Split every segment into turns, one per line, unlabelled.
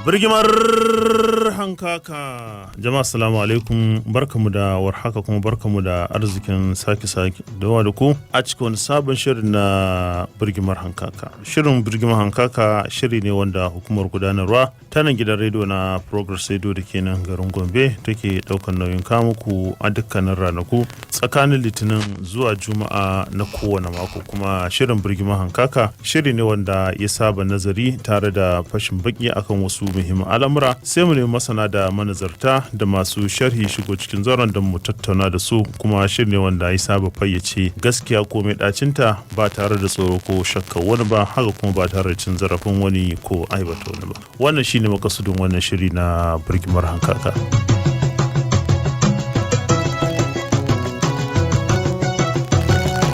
Birgimar Hankaka. Jama'a, salamu alaikum, barkamu da warhaka kuma barkamu da arzikin sake sake dawa da ku a cikin wani sabon shirin na Birgimar Hankaka. Shirin Birgimar Hankaka shiri ne wanda hukumar gudanarwa ta nan gidan rediyo na Progress Radio da ke nan garin Gombe take daukar nauyin kamuku a dukkanin ranaku tsakanin Litinin zuwa Juma'a na kowane mako. Kuma shirin Birgimar Hankaka shiri ne wanda ya saba nazari tare da fashin baki akan wasu muhimman al'amura, sai mu nemi masana da manazarta da masu sharhi shigo cikin zauren don mu tattauna da su. Kuma shiri ne wanda ya saba fayyace gaskiya ko mai ɗacinta ba tare da tsoro ko shakka wani ba, haka kuma ba tare da cin zarafin wani ko aibata wani ba. Wannan shine makasudin wannan shiri na Birgimar Hankaka.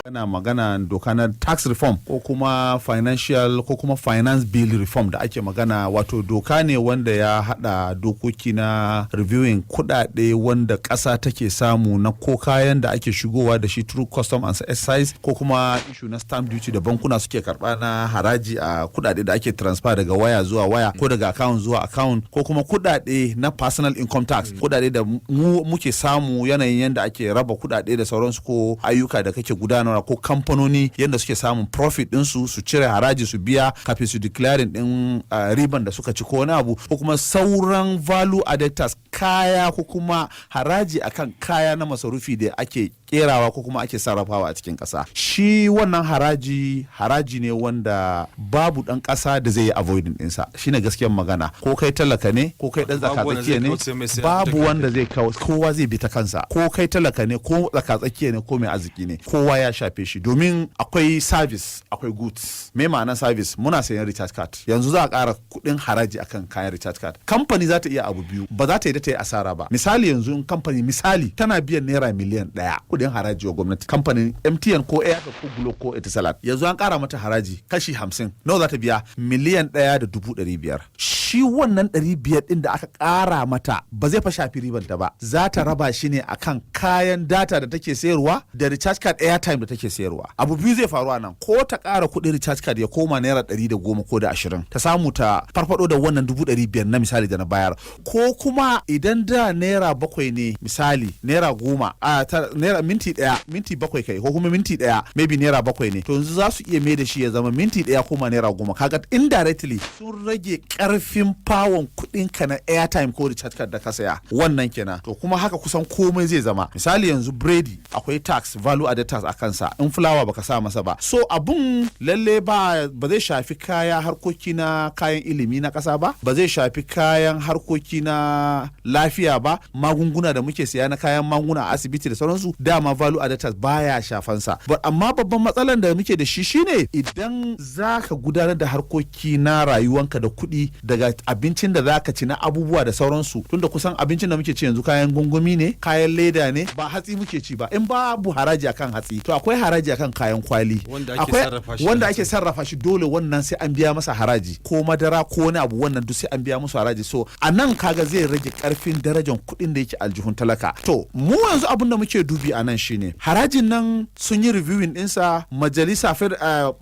Ana magana doka na tax reform ko kuma financial ko kuma finance bill reform da ake magana, wato doka ne wanda ya hada dokoki na reviewing kudade wanda ƙasa take samu na ko kayan da ake shigowa da shi through custom and excise, ko kuma issue na stamp duty da bankuna suke karba na haraji a kudade da ake transfer daga waya zuwa waya ko daga account zuwa account, ko kuma kudade na personal income tax, kudade da mu muke samu, yanayin yanda ake raba kudade da sauransu, ko ayyuka da kake gudanarwa ko kamfanoni yadda suke samun profit ɗinsu, su cire haraji su biya kafin su declaring ɗin riban da suka ci ko wani abu, ko kuma sauran value added tax, kaya ko kuma haraji akan kaya na masarufi da ake kerawa ko kuma ake sarrafawa a cikin ƙasa. Shi wannan haraji, haraji ne wanda babu ɗan ƙasa da zai yi avoiding ɗinsa. Shine gaskiyar magana. Ko kai talaka ne ko kai ɗan tsakatsakiya ne, babu wanda zai kawo, kowa zai bi ta kansa. Ko kai talaka ne ko tsakatsakiya ne ko mai arziki ne, kowa ya shafe shi, domin akwai service, akwai goods. Me ma'anar service? Muna sayan recharge card. Yanzu za a ƙara kuɗin haraji akan kayan recharge card. Kamfani za ta iya abu biyu, ba za ta yi da ta yi asara ba. Misali, yanzu in kamfani misali tana biyan naira miliyan 1 kuɗin haraji wa gwamnati, kamfanin MTN ko Airtel ko Glo ko Etisalat, yanzu an ƙara mata haraji kashi 50, nawa za ta biya? 1,500,000. Shi wannan 500 ɗin da aka ƙara mata ba zai fa shafi ribanta ba. Za ta raba shi ne akan kayan data da take sayarwa da recharge card airtime da take sayarwa. Abu biyu zai faru a nan: ko ta ƙara kuɗin recharge card ya koma naira 110 ko da 20, ta samu ta farfado da wannan 500,000 na misali da na bayar, ko kuma idan da naira 7 ne, misali naira 10 a naira minti 1, minti 7 kai, ko kuma minti 1 maybe naira 7 ne, to yanzu za su iya mai da shi ya zama minti 1 koma naira 10. Kaga indirectly sun rage karfin pawon kuɗin ka na airtime ko recharge card da ka saya. Wannan kenan. To kuma haka kusan komai zai zama. Misali, yanzu biredi akwai tax, value added tax a kansa, in fulawa baka sa masa ba. So abun lalle ba zai shafi kaya harkoki na kayan ilimi na kasa ba, ba zai shafi kayan harkoki na lafiya ba, magunguna da muke siya na kayan magunguna a asibiti da sauransu, dama value added tax baya shafansa. But amma babban matsalan da muke da shi shine idan za ka gudanar da harkoki na rayuwanka da kuɗi, daga abincin da za ka ci na abubuwa da sauransu, tunda kusan abincin da muke ci yanzu kayan gungumi ne, kayan leda ne, ba hatsi muke ci ba. In babu haraji akan hatsi, to akwai haraji akan kayan kwali
wanda ake sarrafa shi.
Wanda ake sarrafa shi, dole wannan sai an biya masa haraji, ko madara ko wani abu, wannan duk sai an biya musu haraji. So a nan kaga zai rage karfin darajar kuɗin da yake aljihun talaka. To mu yanzu abin da muke dubi a nan shine harajin nan sun yi reviewing ɗinsa, majalisa,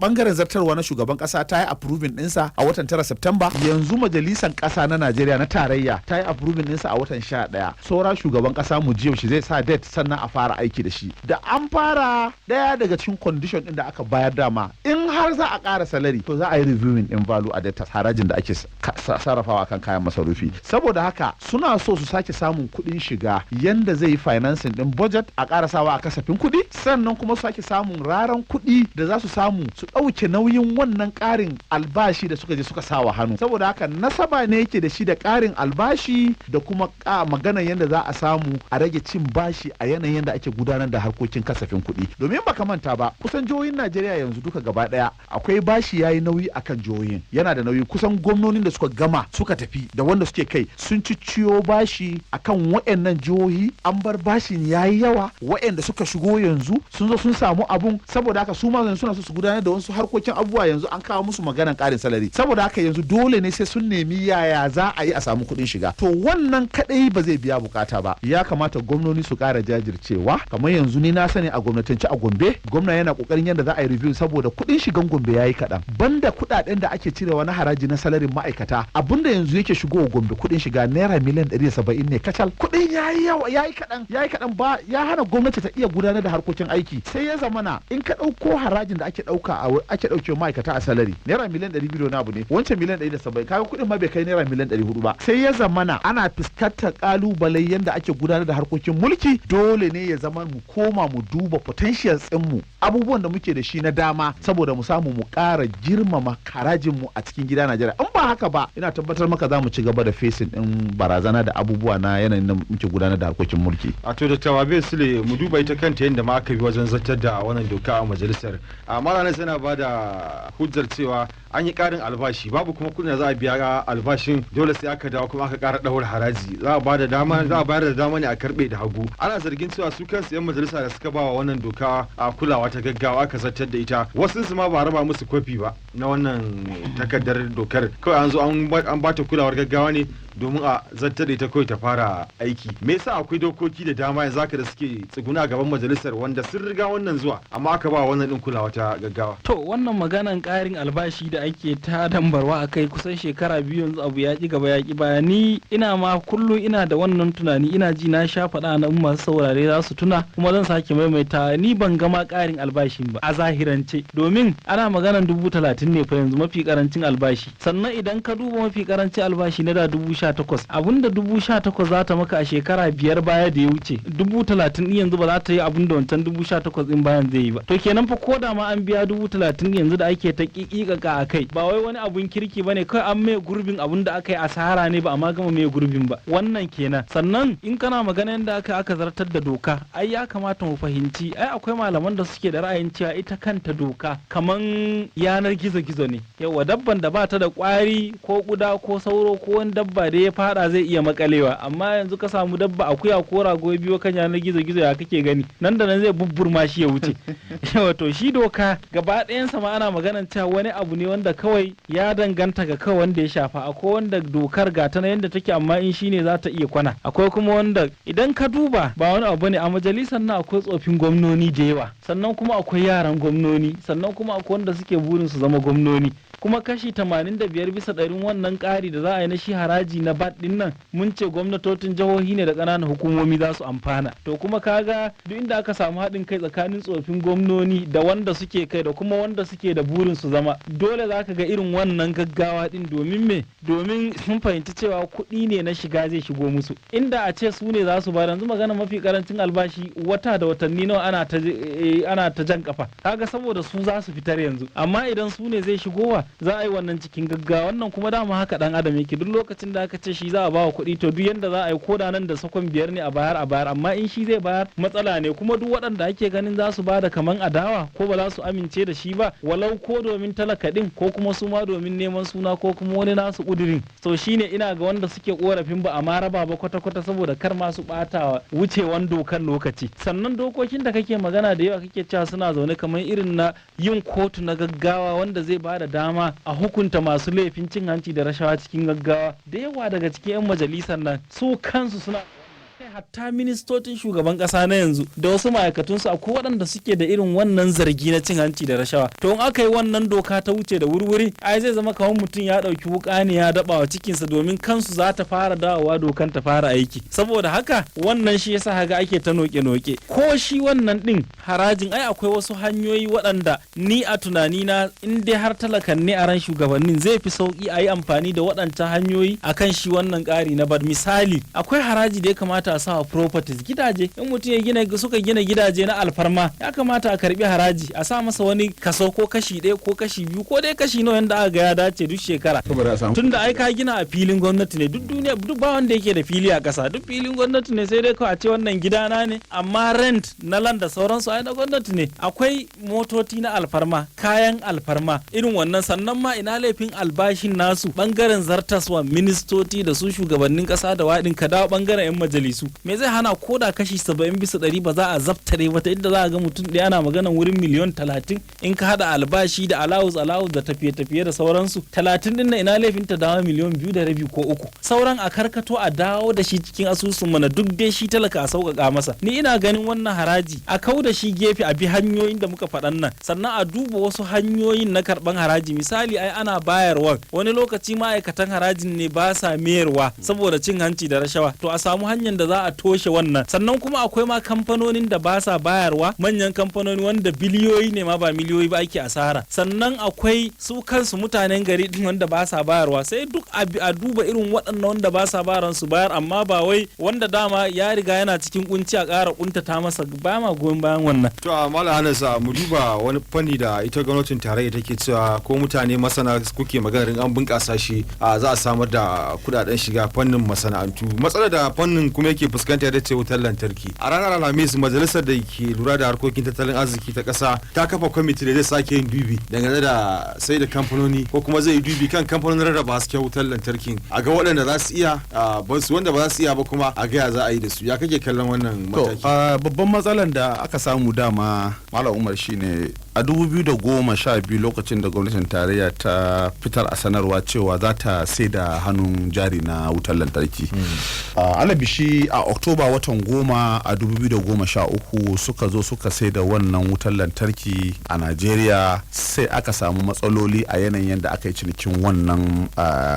bangaren zartarwa na shugaban kasa ta yi approving ɗinsa a watan 9, September. Yanzu majalisan kasa na Najeriya na tarayya ta yi approving ɗinsa a watan 11. Saura shugaban kasa, mu ji yaushe zai sa date sannan a fara aiki da shi. Da an fara, daya daga cikin condition ɗin da aka bayar dama, in har za a ƙara salary, to za a yi reviewing ɗin value added tax, harajin da ake sarrafawa kan kayan masarufi. Saboda haka suna so su sake samun kuɗin shiga yanda zai yi financing ɗin budget, a ƙara sawa a kasafin kuɗi, sannan kuma su sake samun raran kuɗi da za su samu su ɗauke nauyin wannan ƙarin albashi da suka je suka sawa hannu. Saboda haka nasaba ne yake da shi da ƙarin albashi da kuma maganar yadda za a samu a rage cin bashi a yanayin yadda ake gudanar da harkokin kasafin kuɗi. Domin baka manta ba, kusan jihohin Najeriya yanzu duka gaba ɗaya akwai bashi, yayi nauyi akan jihohin, yana da nauyi. Kusan gwamnonin da suka gama suka tafi da wanda suke kai sun ci ciyo bashi akan waɗannan jihohi, an bar bashin yayi yawa. Waɗanda suka shigo yanzu sun zo sun samu abun. Saboda haka su ma yanzu suna so su gudanar da wasu harkokin abubuwa. Yanzu an kawo musu maganan ƙarin salary. Saboda haka yanzu dole ne sai sun nemi nemi yaya za a yi a samu kuɗin shiga. To wannan kadai ba zai biya bukata ba. Ya kamata gwamnoni su ƙara jajircewa. Kamar yanzu ni na sani a gwamnatance a Gombe, gwamna yana kokarin yadda za a yi review saboda kuɗin shigan Gombe yayi kaɗan. Banda kuɗaɗen da ake cirewa na haraji na salarin ma'aikata, abinda yanzu yake shigowa Gombe kuɗin shiga naira miliyan 170 ne kacal. Kuɗin yayi yawa, yayi kaɗan, yayi kaɗan, ba ya hana gwamnati ta iya gudanar da harkokin aiki. Sai ya zamana in ka ɗauko harajin da ake ɗauka a ake ɗauke ma'aikata a salari naira miliyan 200 na abu ne, wancan miliyan 170, kaga kuɗin ma bai kai naira miliyan 400 ba. Sai ya zamana ana fuskantar kalubale yanda ake gudanar da harkokin mulki. Dole ne ya zama mu koma mu duba potentials mu, abubuwan da muke da shi na dama, saboda mu samu mu ƙara girmama harajin mu a cikin gida Najeriya. In ba haka ba, ina tabbatar maka za mu ci gaba da facing din barazana da abubuwa na yanayin da muke gudanar da harkokin mulki.
A to da tawabe Sule, mu duba ita kanta yadda ma aka bi wajen zartar da wannan doka a majalisar. Amma ranar tana ba da hujjar cewa an yi karin albashi, babu kuma kuɗin da za a biya albashin, dole sai aka dawo kuma aka ƙara ɗaura haraji. Za a ba da dama, za a bayar da dama ne a karɓe da hagu. Ana zargin cewa su kansu yan majalisa da suka ba wa wannan doka a kulawa ta gaggawa aka zartar da ita, wasu su ma ba raba musu kwafi ba na wannan takardar dokar. Kawai an zo an ba ta kulawar gaggawa ne domin a zartar da ita kawai ta fara aiki. Me yasa akwai dokoki da dama yanzu haka da suke tsuguna a gaban majalisar wanda sun riga wannan zuwa, amma aka ba wannan din kulawa ta gaggawa?
To wannan maganan ƙarin albashi da ake ta dambarwa a kai kusan shekara 2 yanzu, abu ya ƙi gaba ya ƙi baya. Ni ina ma kullum ina da wannan tunani, ina ji na sha faɗa na masu saurare za su tuna, kuma zan sake maimaita: ni ban gama ƙarin albashin ba a zahirance, domin ana maganan 30,000 ne fa yanzu mafi karancin albashi. Sannan idan ka duba mafi karancin albashi na da 18,000, abinda 18,000 za ta maka a shekara 5 baya da ya wuce, 30,000 din yanzu ba za ta yi abinda wancan 18,000 din bayan zai yi ba. To kenan fa ko da ma an biya 30,000 yanzu da ake ta kikikaka a kai, ba wai wani abun kirki bane, kawai an mai gurbin abun da aka yi asara ne, ba a ma gama mai gurbin ba. Wannan kenan. Sannan in kana magana yadda aka zartar da doka, ai ya kamata mu fahimci, ai akwai malaman da suke da ra'ayin cewa ita kanta doka kaman yanar gizo-gizo ne. Yawa, dabban da ba ta da kwari ko kuda ko sauro ko wani dabba da ya fada zai iya makalewa, amma yanzu ka samu dabba akuya ko rago biyo kan yanar gizo-gizo, ya kake gani? Nan da nan zai bubburma shi ya wuce. Yawa, to shi doka gaba ɗayansa ma ana maganan cewa wani abu ne wanda kawai ya danganta ga kawai wanda ya shafa. Akwai wanda dokar ga ta yanda take, amma in shine za ta iya kwana. Akwai kuma wanda idan ka duba ba wani abu ne. A majalisar nan akwai tsofin gwamnoni da yawa, sannan kuma akwai yaran gwamnoni, sannan kuma akwai wanda suke burin su zama gwamnoni. Kuma kashi 85% wannan ƙari da za a yi na shi haraji na VAT din nan, mun ce gwamnatocin jihohi ne da ƙananan hukumomi za su amfana. To kuma kaga duk inda aka samu haɗin kai tsakanin tsofin gwamnoni da wanda suke kai da kuma wanda suke da burin su zama, dole za ka ga irin wannan gaggawa din. Domin me? Domin sun fahimci cewa kuɗi ne na shiga zai shigo musu. Inda a ce su ne za su bayar, yanzu magana mafi karancin albashi wata da watanni nawa ana ta jan kafa, kaga saboda su za su fitar yanzu. Amma idan su ne zai shigowa, za a yi wannan cikin gaggawa. Wannan kuma dama haka dan adam yake: duk lokacin da aka ce shi za a bawa kuɗi, to duk yanda za a yi, koda nan da sakon 5 ne, a bayar, a bayar. Amma in shi zai bayar, matsala ne. Kuma duk waɗanda ake ganin za su bada kaman adawa ko ba za su amince da shi ba, walau ko domin talaka din ko kuma su ma domin neman suna ko kuma wani nasu kudirin, to shine ina ga wanda suke korafin ba a ma raba ba kwata-kwata, saboda kar ma su bata wucewan dokar lokaci. Sannan dokokin da kake magana da yawa kake cewa suna zaune, kamar irin na yin kotu na gaggawa wanda zai bada dama a hukunta masu laifin cin hanci da rashawa cikin gaggawa, da yawa daga cikin 'yan majalisar nan su kansu suna, hatta ministocin shugaban kasa na yanzu da wasu ma'aikatunsu, akwai waɗanda suke da irin wannan zargi na cin hanci da rashawa. To in aka yi wannan doka ta wuce da wurwuri, ai zai zama kamar mutum ya ɗauki wuƙa ne ya daɓa wa cikinsa, domin kansu za ta fara dawowa dokan ta fara aiki. Saboda haka wannan shi yasa haka ake ta noke-noke. Ko shi wannan ɗin harajin, ai akwai wasu hanyoyi waɗanda ni a tunanina, in dai har talakan ne a ran shugabannin, zai fi sauki a yi amfani da waɗancan hanyoyi akan shi wannan ƙari na VAT. Misali, akwai haraji da ya kamata a sawa properties, gidaje. In mutum ya gina, suka gina gidaje na alfarma, ya kamata a karbi haraji, a sa masa wani kaso, ko kashi 1 ko kashi 2 ko dai kashi nawa yanda aka ga ya dace duk shekara, tunda ai ka gina a filin gwamnati ne. Duk duniya duk ba wanda yake da fili a ƙasa, duk filin gwamnati ne, sai dai kawai a ce wannan gidana ne, amma rent na land da sauransu ai na gwamnati ne. Akwai motoci na alfarma, kayan alfarma irin wannan. Sannan ma ina laifin albashin nasu bangaren zartaswa, ministoci da su shugabannin kasa da waɗin ka dawo bangaren 'yan majalisu? Me zai hana ko da kashi 70% ba za a zaftare wata inda za a ga mutum ɗaya ana maganan wurin miliyon 30, in ka hada albashi da allowance allowance da tafiye-tafiye da sauransu, 30 din na ina laifin ta dawo miliyon 2.5 ko 3? Sauran a karkato a dawo da shi cikin asusun mana, duk dai shi talaka a sauƙaƙa masa. Ni ina ganin wannan haraji a kau da shi gefe, a bi hanyoyin da muka faɗan nan, sannan a duba wasu hanyoyin na karɓan haraji. Misali, ai ana bayarwa, wani lokaci ma'aikatan harajin ne ba sa mayarwa saboda cin hanci da rashawa. To a samu hanyar da za a toshe wannan. Sannan kuma akwai ma kamfanonin da ba sa bayarwa, manyan kamfanoni wanda biliyoyi ne ma, ba miliyoyi ba, ake asara. Sannan akwai su kansu mutanen gari din wanda ba sa bayarwa. Sai duk a duba irin waɗannan wanda ba sa bayarwa su bayar, amma ba wai wanda dama ya riga yana cikin kunci a ƙara kuntata masa ba. Ma goyon bayan wannan.
To a Malam Anas, mu duba wani fanni da ita gwamnatin tarayya take cewa, ko mutane masana kuke maganar an bunƙasa shi a za a samar da kudaden shiga, fannin masana'antu. Matsalar da fannin kuma yake fuskanta da ce wutar lantarki. A ranar Alhamis, majalisar da ke lura da harkokin tattalin arziki ta ƙasa ta kafa kwamiti da zai sake yin dubi dangane da sai da kamfanoni, ko kuma zai yi dubi kan kamfanonin rarraba hasken wutar lantarkin, a ga waɗanda za su iya ba su, wanda ba za su iya ba kuma a ga ya za a yi da su. Ya kake kallon wannan
To,
mataki?
Babban matsalan da aka samu dama, Malam Umar, shine a 2012, lokacin da gwamnatin tarayya ta fitar a sanarwa cewa za ta sai da hannun jari na wutar lantarki. Alabishi a Oktoba, watan goma a 2013, suka zo suka sai da wannan wutar lantarki a Najeriya. Sai aka samu matsaloli a yanayin yadda aka yi cinikin wannan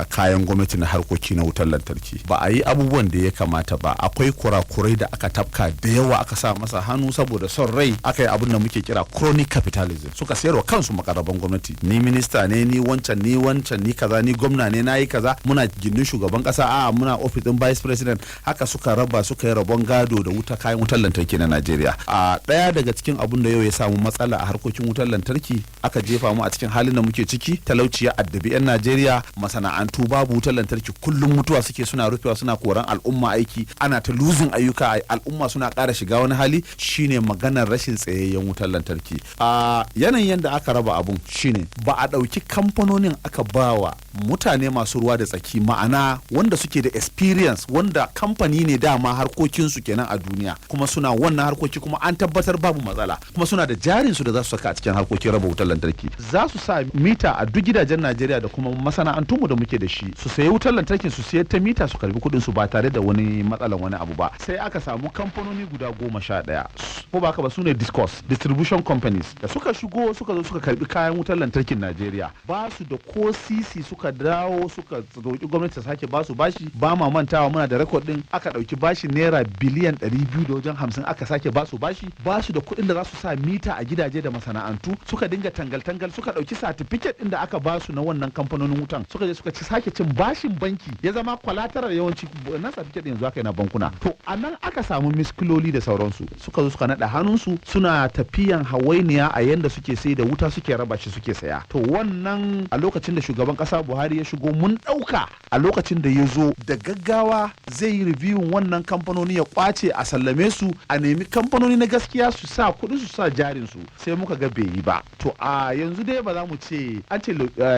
kayan gwamnati na harkoki na wutar lantarki. Ba a yi abubuwan da ya kamata ba, akwai kurakurai da aka tafka da yawa. Aka sa masa hannu saboda son rai, aka yi abin da muke kira chronic capitalism. Suka sayarwa kansu makarraban gwamnati: ni minista ne, ni wancan, ni wancan, ni kaza, ni gwamna ne, na yi kaza, muna gindin shugaban kasa, a muna office din vice president. Haka suka raba, suka yi rabon gado da wuta, kayan wutar lantarki na Najeriya. A daya daga cikin abun da yau ya samu matsala a harkokin wutar lantarki, aka jefa mu a cikin halin da muke ciki, talauci ya addabi 'yan Najeriya, masana'antu babu wutar lantarki, kullum mutuwa suke, suna rufewa, suna koran al'umma aiki, ana ta losing ayyuka, al'umma suna ƙara shiga wani hali, shine maganar rashin tsayayyen wutar lantarki. A yanayin yadda aka raba abun shine ba a ɗauki kamfanonin aka bawa mutane masu ruwa da tsaki, ma'ana wanda suke da experience, wanda kamfani ne dama harkokinsu kenan a duniya, kuma suna wannan harkoki, kuma an tabbatar babu matsala, kuma suna da jarin su da za su saka a cikin harkokin raba wutar lantarki. Za su sa mita a duk gidajen Najeriya da kuma masana'antunmu da muke da shi, su sayi wutar lantarkin, su sayar ta mita, su karbi kuɗin su ba tare da wani matsalan wani abu ba. Sai aka samu kamfanoni guda 11, ko ba haka ba, su ne discos, distribution companies, da suka shigo, suka zo suka karbi kayan wutar lantarkin Najeriya. Ba su da ko sisi. Suka dawo suka roƙi gwamnati ta sake ba su bashi. Ba ma mantawa, muna da record din, aka ɗauki bashi naira biliyan 200 da wajen 50, aka sake ba su bashi. Ba su da kuɗin da za su sa mita a gidaje da masana'antu. Suka dinga tangal-tangal, suka ɗauki certificate ɗin da aka ba su na wannan kamfanonin wutan, suka je suka ci sake cin bashin banki, ya zama collateral. Yawanci na certificate ɗin yanzu aka yi na bankuna. To a nan aka samu miskiloli da sauransu. Suka zo suka naɗa hannunsu, suna tafiyan hawainiya a yanda suke sai da wuta, suke raba shi, suke saya. To wannan a lokacin da shugaban kasa Buhari ya shigo, mun ɗauka a lokacin da ya zo da gaggawa zai yi reviewin wannan kamfanoni, ya kwace, a sallame su, a nemi kamfanoni na gaskiya su sa kuɗi, su sa jarin su. Sai muka ga bai yi ba. To a yanzu dai ba za mu ce, an ce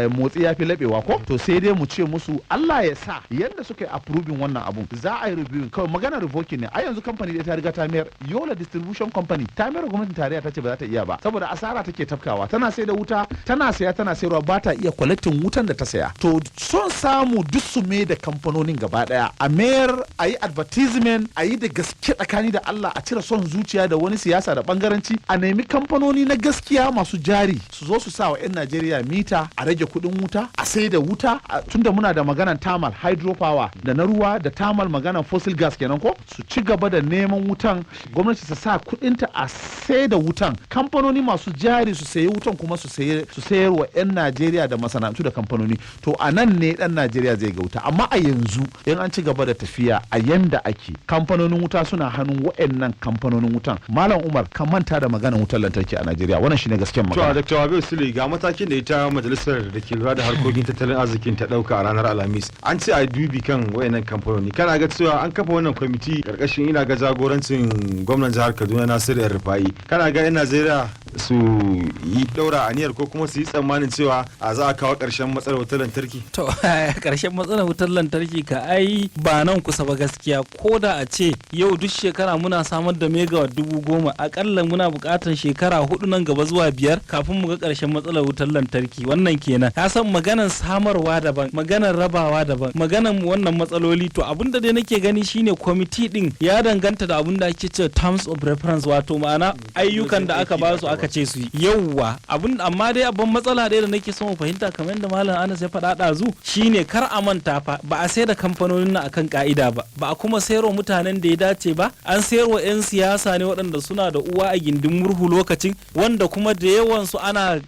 motsi ya fi laɓewa ko? To sai dai mu ce musu Allah ya sa yanda suka yi approving wannan abun, za a yi reviewing. Kawai magana revoking ne. A yanzu kamfani da ta riga ta mayar, Yola Distribution Company, ta mayar. Gwamnatin tarayya ta ce ba za ta iya ba saboda asara take tafkawa. Tana sai da wuta, tana saya, tana sayarwa, ba ta iya collecting wutan da ta saya. To son samu duk su mai da kamfanonin gaba daya, a mayar, a yi advertisement, a yi da gaske tsakani da Allah, a cire son zuciya da wani siyasa da bangaranci, a nemi kamfanoni na gaskiya masu jari su zo su sa wa 'yan Najeriya mita, a rage kuɗin wuta, a sai da wuta. Tunda muna da maganan thermal hydropower da na ruwa da thermal, maganan fossil gas kenan ko, su ci gaba da neman wutan, gwamnati ta sa kuɗinta a sai da wutan, kamfanoni masu jari su sayi wutan, kuma su sayar wa 'yan Najeriya da masana'antu da kamfanoni. To a nan ne dan Najeriya zai ga wuta. Amma a yanzu in an ci gaba da tafiya a yanda ake, kamfanonin wuta suna hannun wa'annan kamfanonin wutan, Malam Umar, ka manta da maganar wutar lantarki a Najeriya. Wannan shine gaskiyar
To a
magana.
Dr. Wabiu Sule, ga matakin da ita majalisar da ke lura da harkokin tattalin arzikin ta dauka a ranar Alhamis. An ce a dubi kan wayannan kamfanoni. Kana ga cewa an kafa wannan kwamiti karkashin, ina ga, jagorancin gwamnan jihar Kaduna Nasiru El Rufai. Kana ga 'yan Najeriya Su yi daura aniyar ko kuma su yi tsammanin cewa a za a kawo ƙarshen matsalar wutar lantarki?
To, ƙarshen matsalar wutar lantarki ka ai ba nan kusa ba gaskiya. Ko da a ce yau duk shekara muna samar da megawatt 10,000, akalla muna buƙatar shekara 4 nan gaba zuwa 5 kafin mu ga ƙarshen matsalar wutar lantarki. Wannan kenan. Ka san maganan samarwa daban, maganan rabawa daban, maganan wannan matsaloli. To, abin da dai nake gani shine kwamiti din ya danganta da abin da ake cewa terms of reference, wato ma'ana ayyukan da aka ba su aka ce su yi. Yauwa, abin amma dai abin matsala ɗaya da nake son mu fahimta, kamar yadda Malam Anas ya faɗa ɗazu, shine kar a manta fa ba a sai da kamfanonin nan akan ka'ida ba, ba a kuma sayarwa mutanen da ya dace ba. An sayarwa 'yan siyasa ne waɗanda suna da uwa a gindin murhu lokacin, wanda kuma da yawan su ana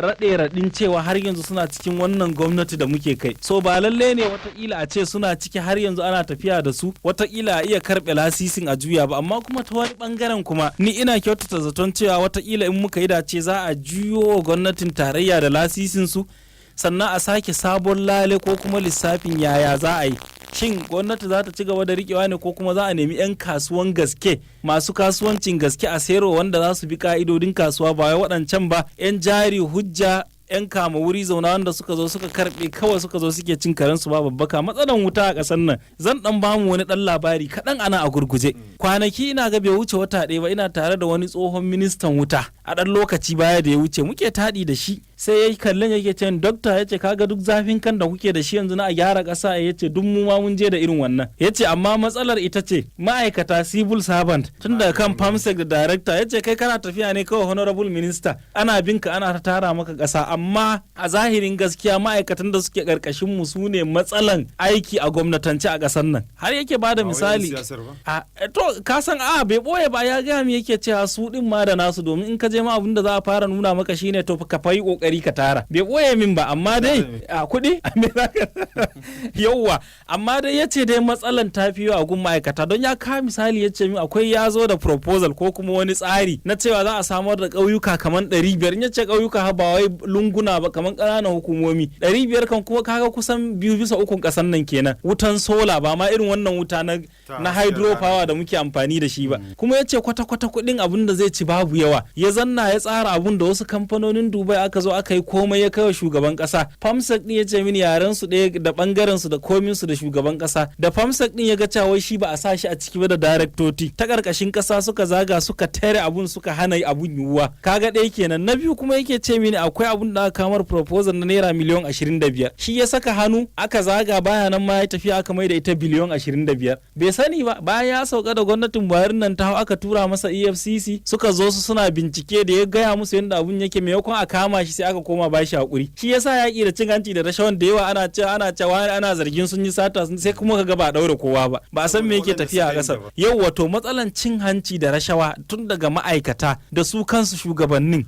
raɗe raɗin cewa har yanzu suna cikin wannan gwamnati da muke kai. So ba lalle ne watakila a ce suna ciki har yanzu ana tafiya da su, watakila a iya karɓe lasisin a juya ba. Amma kuma ta wani bangaren kuma ni ina kyautata zaton cewa watakila in muka yi dace za a juyo wa gwamnatin tarayya da lasisin su, sannan a sake sabon lale ko kuma lissafin yaya za a yi. Shin gwamnati za ta ci gaba da rikewa ne, ko kuma za a nemi 'yan kasuwan gaske, masu kasuwancin gaske, a sayarwa wanda za su bi ka'idodin kasuwa, ba wai waɗancan ba, 'yan jari hujja, 'yan kama wuri zauna, wanda suka zo suka karbe kawai suka zo suke cin karensu ba babbaka? Matsalan wuta a ƙasar nan, zan dan bamu wani dan labari kaɗan ana a gurguje. Kwanaki, ina ga bai wuce wata ɗaya ba, ina tare da wani tsohon ministan wuta a ɗan lokaci baya da ya wuce, muke taɗi da shi, sai ya kallon yake ce, "Dokta," ya ce, "kaga duk zafin kan da kuke da shi yanzu na a gyara ƙasa," ya ce, "duk mu ma mun je da irin wannan." Ya ce, "Amma matsalar ita ce ma'aikata, civil servant, tun daga kan permsec da director." Ya ce, "Kai kana tafiya ne kawai honorable minister, ana bin ka, ana ta tara maka ƙasa, amma a zahirin gaskiya ma'aikatan da suke karkashin mu su ne matsalan aiki a gwamnatance a ƙasar nan." Har yake bada misali, to ka san a bai boye ba, ya gaya mu, yake cewa su din ma da nasu, domin in ka je ma abin da za a fara nuna maka shine to ka fa yi kokari ka tara. Bai boye min ba, amma dai a kuɗi yauwa. Amma dai ya ce dai matsalan ta fi a gun ma'aikata, don ya kawo misali, ya ce min akwai ya zo da proposal ko kuma wani tsari na cewa za a samar da ƙauyuka kamar 500. In ya ce ƙauyuka, ba wai lunguna ba, kamar ƙananan hukumomi 500 kan kuma kaga kusan 2/3 ƙasar nan kenan, wutan sola, ba ma irin wannan wuta na hydro power da muke amfani da shi ba. Kuma ya ce kwata-kwata kuɗin abin da zai ci babu yawa. Ya zanna ya tsara abun da wasu kamfanonin Dubai aka zo aka yi komai, ya kai wa shugaban ƙasa. Permsec din ya ce mini yaren su ɗaya da bangaren su da komin su da shugaban ƙasa. Da permsec din ya ga cewa shi ba a sa shi a ciki ba da daraktoti, ta ƙarƙashin ƙasa suka zaga suka tare abun, suka hana abun yiwuwa. Kaga ɗaya kenan. Na biyu kuma yake ce mini akwai abun da aka kamar proposal na naira miliyan 25, shi ya saka hannu aka zaga, baya nan ma ya tafi aka mai da ita biliyon 25, bai sani ba. Bayan ya sauka da gwamnatin Buhari nan ta hau, aka tura masa EFCC, suka zo su suna bincike. Da ya gaya musu yadda abun yake, maimakon a kama shi sai aka koma ba shi hakuri. Shi yasa yaƙi da cin hanci da rashawan da yawa ana cewa ana zargin sun yi sata, sai kuma kaga ba a daure kowa ba, ba a san me yake tafiya a ƙasar yau. Wato matsalan cin hanci da rashawa, tun daga ma'aikata da su kansu shugabannin,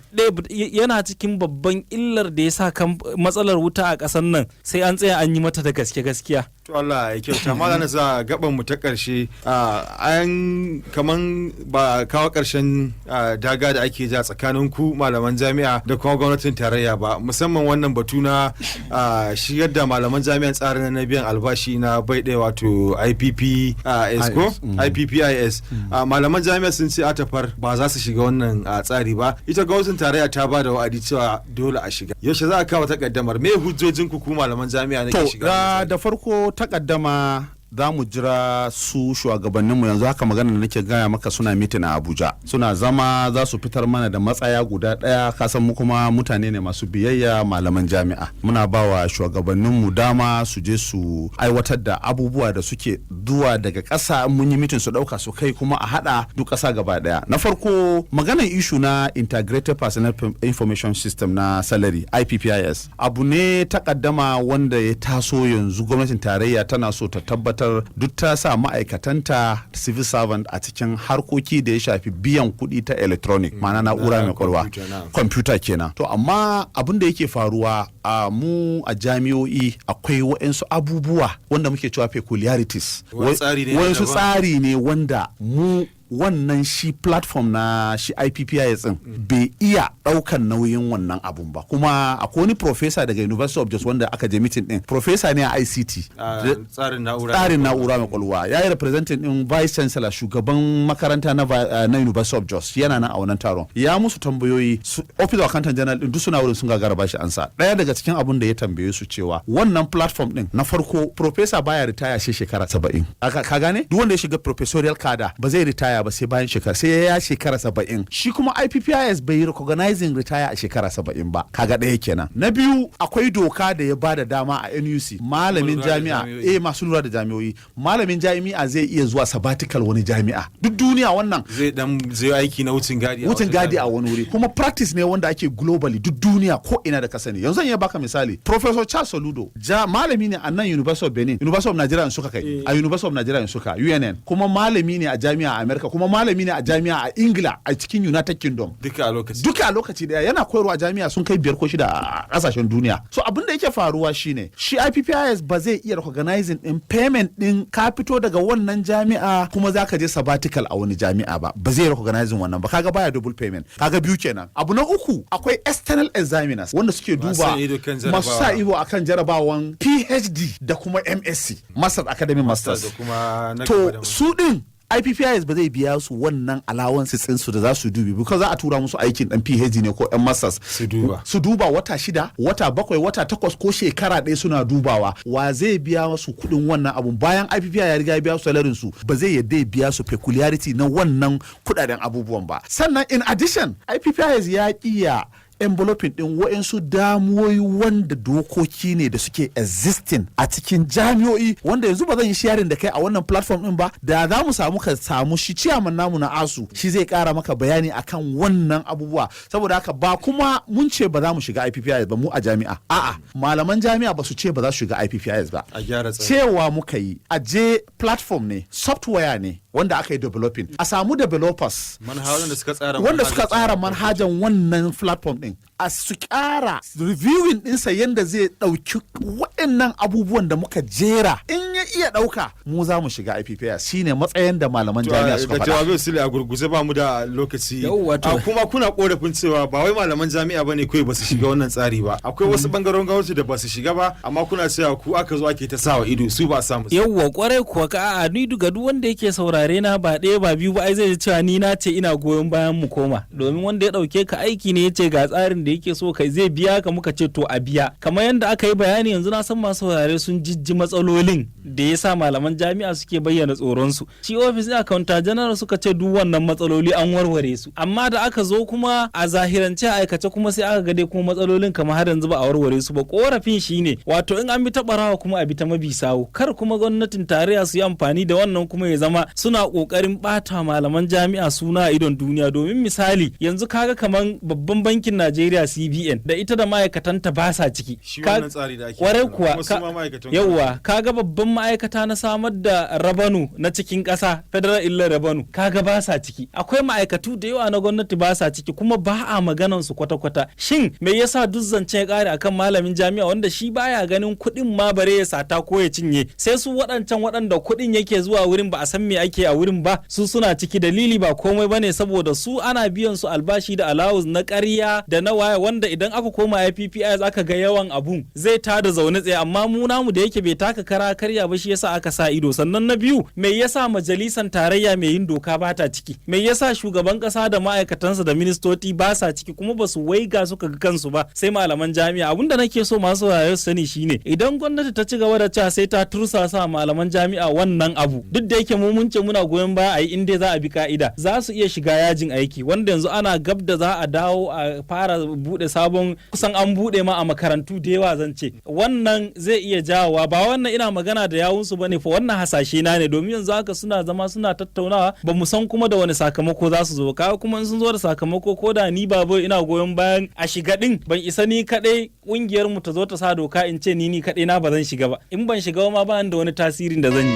yana cikin babban illar da ya sa matsalar wuta a ƙasar nan sai an tsaya an yi mata da gaske gaskiya.
To, Allah ya kyauta. Malam, za gaban mu ta karshe, an kaman ba kawo karshen daga da ake ja tsakanin ku malaman jami'a da kuma gwamnatin tarayya ba, musamman wannan batu na shigar da malaman jami'an tsarin na biyan albashi na bai ɗaya, wato IPPIS ko IPPIS. Malaman jami'a sun ce atafar ba za su shiga wannan tsari ba. Ita gwamnatin tarayya ta ba da wa'adi cewa dole a shiga. Yaushe za a kawo takaddamar? Me hujjojin ku ku malaman jami'a na
To,
shiga wannan tsari?
Da farko takaddama za mu jira su shugabanninmu. Yanzu haka magana da nake gaya maka, suna meeting a Abuja, suna zama za su fitar mana da matsaya guda ɗaya. Kasan mu kuma mutane ne masu biyayya, malaman jami'a. Muna ba wa shugabanninmu dama su je su aiwatar da abubuwa da suke zuwa daga ƙasa. In mun yi meeting, su ɗauka su kai, kuma a haɗa duk ƙasa gaba ɗaya. Na farko, maganar issue na Integrated Personal Information System na salary, IPPIS, abu ne takaddama wanda ya taso. Yanzu gwamnatin tarayya tana so ta tabbatar duk ta sa ma'aikatanta civil servant a cikin harkoki da ya shafi biyan kuɗi ta electronic, ma'ana na'ura mai kwalwa,
Kwamfuta, na'am.
Kwamfuta kenan. To, amma abin da yake faruwa a mu a jami'o'i, akwai wa'insu abubuwa wanda muke cewa peculiarities.
Wani tsari ne na
Wa'insu
daban.
tsari ne wanda mu Wannan shi platform na shi IPPIS din bai iya daukan nauyin wannan abun ba. Kuma akwai wani professor daga University of Jos wanda aka je meeting din, professor ne a ICT.
Tsarin na'ura.
Tsarin na'ura mai kwalwa. Ya yi representing din vice chancellor, shugaban makaranta na University of Jos, yana nan a wannan taron. Ya musu tambayoyi, office of accountant general din duk suna wurin, sun gagara bashi ansa. Daya daga cikin abun da ya tambaye su cewa wannan platform din, na farko, professor baya ritaya sai shekara 70. Ka gane, duk wanda ya shiga professorial cadre ba zai ritaya ba sai bayan shekara, sai ya shekara 70. Shi kuma IPPIS bai recognizing retire a shekara 70 ba. Kaga ɗaya kenan. Na biyu, akwai doka da ya bada dama a NUC, malamin jami'a, masu lura da jami'o'i, malamin jami'a zai iya zuwa sabbatical wani jami'a duk duniya wannan.
Zai dan zai aiki na wucin gadi.
Wucin gadi a wani wuri, kuma practice ne wanda ake globally, duk duniya ko ina da ka sani. Yanzu zan iya baka misali, Professor Charles Soludo ja, malami ne a nan University of Benin, University of Nigeria suka kai, a University of Nigeria suka UNN, kuma malami ne a jami'a a America, kuma malami ne a jami'a a Ingila, a cikin United Kingdom.
Duka a lokaci?
Duka a lokaci daya. Yana koyarwa jami'a sun kai biyar ko shida a kasashen duniya. So abin da yake faruwa shine, shi IPPIS ba zai iya recognizing din payment din ka fito daga wannan jami'a kuma zaka je sabbatical a wani jami'a ba, ba zai recognizing wannan ba. Kaga baya double payment. Kaga biyu kenan. Abu na uku, akwai external examiners wanda suke duba, masu sa ido akan jarabawan PhD da kuma MSc, Masters, Academic Masters. To su din IPPIS ba zai biya su wannan allowances ɗinsu da za su dubi, because za a tura musu aikin dan PhD ne ko yan masters.
Su duba.
Su duba wata 6, wata 7, wata 8 ko shekara ɗaya suna dubawa. Wa zai biya su kuɗin wannan abun bayan IPPIS ya riga ya biya su salarin su? Ba zai yadda ya biya su peculiarity na wannan kuɗaɗen abubuwan ba. Sannan in addition, IPPIS ya iya enveloping din wa'insu damuwoyi wanda dokoki ne da suke existing a cikin jami'o'i, wanda yanzu ba zan yi sharing da kai a wannan platform din ba. Da za mu samu, ka samu shi chairman namu na ASUU, shi zai kara maka bayani akan wannan abubuwa. Saboda haka ba kuma mun ce ba za mu shiga IPPIS ba mu a jami'a. A'a, malaman jami'a ba su ce ba za su shiga IPPIS ba.
A gyara tsari.
Cewa muka yi a je platform ne, software ne wanda aka yi developing, a samu developers
manhajan da suka tsara
wanda suka tsara manhajan wannan platform din, a su kyara reviewing dinsa yadda zai ɗauki waɗannan abubuwan da muka jera. In ya iya ɗauka, mu za mu shiga IPPIS. Shine matsayin da malaman jami'a suka
Da
faɗa.
Jawabi Sule, a gurguje, ba mu da lokaci.
Yawwa, to.
A kuma kuna korafin cewa ba wai malaman jami'a bane kawai ba su shiga wannan tsari ba, akwai wasu bangarorin gwamnati da ba su shiga ba, amma kuna cewa ku aka zo ake ta sawa ido, su ba a samu.
Yauwa, kwarai kuwa. Ka a'a, ni ga duk wanda yake saurare na, ba ɗaya ba biyu ba, ai zai ji cewa ni na ce ina goyon bayan mu koma, domin wanda ya ɗauke ka aiki ne ya ce ga tsarin da yake so kai, zai biya ka, muka ce to a biya. Kamar yadda aka yi bayani yanzu, na san masu saurare sun jijji matsalolin da ya sa malaman jami'a suke bayyana tsoronsu. Shi ofis ɗin accountant general suka ce duk wannan matsaloli an warware su, amma da aka zo kuma a zahirance, a aikace kuma, sai aka ga dai kuma matsalolin kamar har yanzu ba a warware su ba. Korafin shine, wato in an bi ta barawa kuma a bi ta mabi sawu, kar kuma gwamnatin tarayya su yi amfani da wannan kuma ya zama suna kokarin bata malaman jami'a suna a idon duniya. Domin misali yanzu kaga kaman babban bankin Najeriya CBN, da ita da ma'aikatanta ba sa ciki.
Shi wannan tsari da ake
Kwarai
magana.
kuwa.
Kuma su ma ma'aikatan.
Yauwa, kaga babban ma'aikata na samar da revenue na cikin ƙasa, Federal Inland Revenue, kaga ba sa ciki. Akwai ma'aikatu da yawa na gwamnati ba sa ciki, kuma ba a maganan su kwata-kwata. Shin me yasa duk zance ya kare akan malamin jami'a wanda shi baya ganin kuɗin ma bare ya sata ko ya cinye, sai su waɗancan waɗanda kuɗin yake zuwa wurin, ba a san me ake a wurin ba, su suna ciki? Dalili ba komai bane, saboda su ana biyan su albashi da allowance na ƙarya da na waye, wanda idan aka koma IPPIS aka ga yawan abun zai tada zaune tsaye. Amma mu namu da yake bai taka kara karya ba, shi yasa aka sa ido. Sannan na biyu, me yasa majalisan tarayya mai yin doka ba ta ciki? Me yasa shugaban kasa da ma'aikatansa da ministoci ba sa ciki, kuma ba su waiga suka ga kansu ba sai malaman jami'a? Abinda nake so masu saurare su sani shine, idan gwamnati ta ci gaba da cewa sai ta tursasa malaman jami'a wannan abu, duk da yake mu mun ce muna goyon baya a yi in dai za a bi ka'ida, za su iya shiga yajin aiki, wanda yanzu ana gab da za a dawo a fara bude sabon, kusan an bude ma a makarantu da yawa. Zan ce wannan zai iya jawowa, ba wannan ina magana da yawunsu bane fa, wannan hasashe na ne, domin yanzu haka suna zama suna tattaunawa, ba mu san kuma da wani sakamako za su zo. Kaga kuma in sun zo da sakamako, ko da ni babu ina goyon bayan a shiga din, ban isa ni kadai kungiyar mu ta zo ta sa doka in ce ni kadai na ba zan shiga ba. In ban shiga ba ma, ba da wani tasirin da zan yi.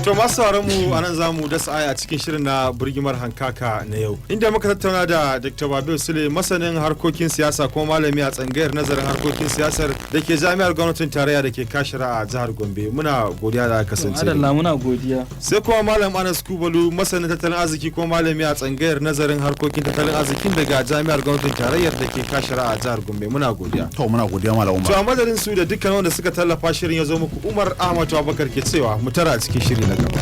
To To, masu sauraron mu, anan zamu dasa aya a cikin shirin na Birgimar Hankaka na yau, inda muka tattauna da Dr. Babil Sule, masanin harkokin siyasa kuma malami a tsangayar nazarin harkokin siyasar da ke Jami'ar Gwamnatin Tarayya da ke Kashira a jihar Gombe. Muna godiya da kasance da mu.
Adalla, muna godiya.
Sai kuma Malam Anas Kubalu, masanin tattalin arziki kuma malami a tsangayar nazarin harkokin tattalin arzikin daga Jami'ar Gwamnatin Tarayyar da ke Kashira a jihar Gombe. Muna godiya.
To, muna godiya, Malam
To,
Umar.
a madadin su da dukkan wanda suka tallafa shirin ya zo muku, Umar Ahmad Abubakar ke cewa mu tara a cikin shiri na gaba.